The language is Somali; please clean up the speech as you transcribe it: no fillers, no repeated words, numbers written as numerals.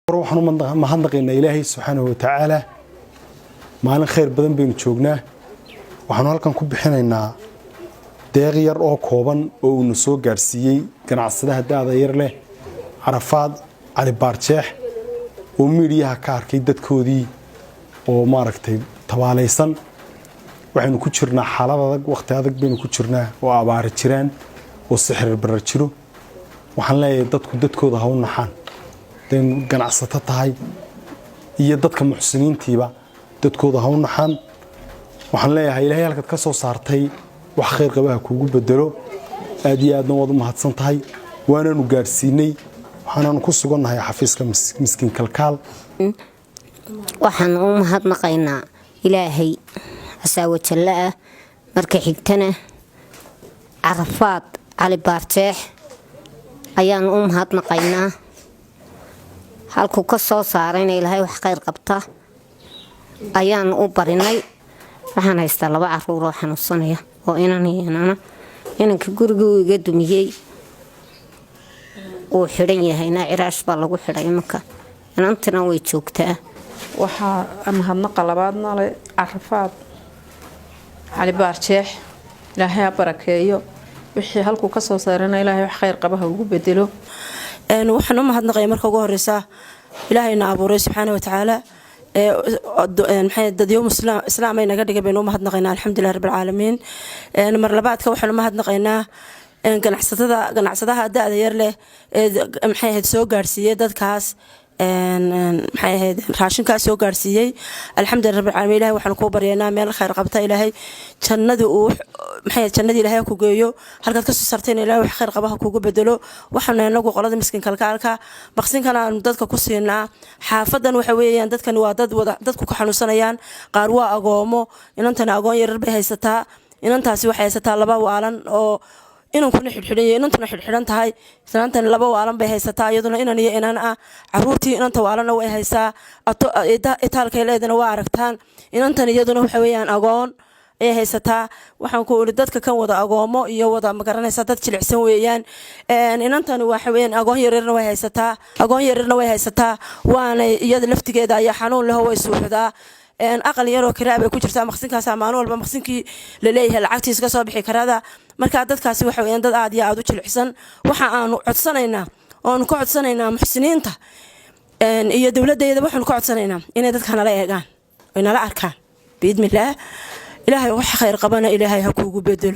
Waxaan u mahadnaqaynaa Ilaahay subxaanahu watacaala. Maalin khayr badan baynu joognaa. Waxaanu halkan ku bixinaynaa deeq yar oo kooban oo uuna soo gaadhsiiyey ganacsadaha da'da yar leh, Carafaad Cali Baarjeex, oo miidiyaha ka arkay dadkoodii oo maaragtay tabaalaysan. Waxaynu ku jirnaa xaalad adag, wakhti adag baynu ku jirnaa oo abaari jiraan oo sixir barar jiro. Waxaan leeyahay, dadku dadkooda ha u naxaan. Hadaynu ganacsato tahay iyo dadka muxsiniintiiba, dadkooda ha u naxaan. Waxaan leeyahay, Ilaahay halkaad ka soo saartay wax khayr qabaha kuugu bedelo. Aad iyo aadna waad u mahadsan tahay. Waanaanu gaadhsiinay, waxaanaanu ku sugannahay xafiiska Miskiin Kalkaal. Waxaan u mahadnaqaynaa Ilaahay casaawajalle ah. Marka xigtana Carafaad Cali Baarjeex ayaanu u mahadnaqaynaa. Halkuu ka soo saarayna Ilaahay wax khayr qabta ayaanu u barinay. Waxaan haystaa laba caruur oo xanuunsanaya oo inan iyo inana. Inanka gurigii uu iga dumiyey, uu xidhan yahayna, ciraash baa lagu xidhay imanka. Inantina way joogtaa. Waxaa mahadnaqa labaadna le Carafaad Cali Baarjeex. Ilaahay ha barakeeyo. Wixii halkuu kasoo saarana Ilaahay wax khayr qabaha ugu bedelo. Waxaan u mahadnaqaya marka ugu horeysa Ilaahayna abuuray subxaana watacaala. Maxay dadyo islaam ay naga dhigay baynu u mahadnaqaynaa, alxamdulilah rabbilcaalamiin. Mar labaadka waxaanu mahadnaqaynaa ganacsatada, ganacsadaha da'da yar leh ee maxay ahayd soo gaarsiiyey dadkaas, maxay ahayd, raashinkaas soo gaarsiiyey. Alxamdulilah rabbilcaalamiin. Ilahay waxaanu kuu baryaynaa meel khayr qabta Ilaahay jannadii uu, maxay, jannadii Ilaahay ku geeyo. Halkaad kasoo sartayna Ilahay wax khayr qabaha kugu bedelo. Waxaanu inagu qolada Miskiin Kalkaalka maqsinkan aanu dadka ku siinaa xaafadan. Waxa weeyaan, dadkani waa dad wada dadku ka xanuunsanayaan. Qaar waa agoomo. Inantani agoon yarar bay haysataa. Inantaasi waxay haysataa laba waalan oo inankuna xidhxidhan yahay, inantuna xidhxidhan tahay. Islaantani laba waalan bay haysataa, iyaduna inan iyo inan ah. Caruurtii inanta waalanna way haysaa. Itaalkay leedana waa aragtaan. Inantan iyaduna waxa weeyaan agoon ayay haysataa. Waxaan ku iri, dadka kan wada agoomo iyo wada, magaranaysa, dad jilicsan weeyaan. Inantani waxa weeyaan agoon yaryarna way haysataa, agoon yaryarna way haysataa. Waana iyada laftigeeda ayaa xanuun leho, way suuxdaa. Aqal yaroo kiraa bay ku jirtaa. Maqsinkaasa maalin walba maqsinkii laleeyahay lacagtiisa ka soo bixi karada. Marka dadkaasi waxa weeyaan dad aad iyo aad u jilicsan. Waxa aanu codsanaynaa oonu ka codsanaynaa muxsiniinta iyo dowladdeeda, waxaanu ka codsanaynaa inay dadka nala eegaan oy nala arkaan biidnillaah. Ilaahay wax khayr qabana Ilaahay ha kuugu bedelo.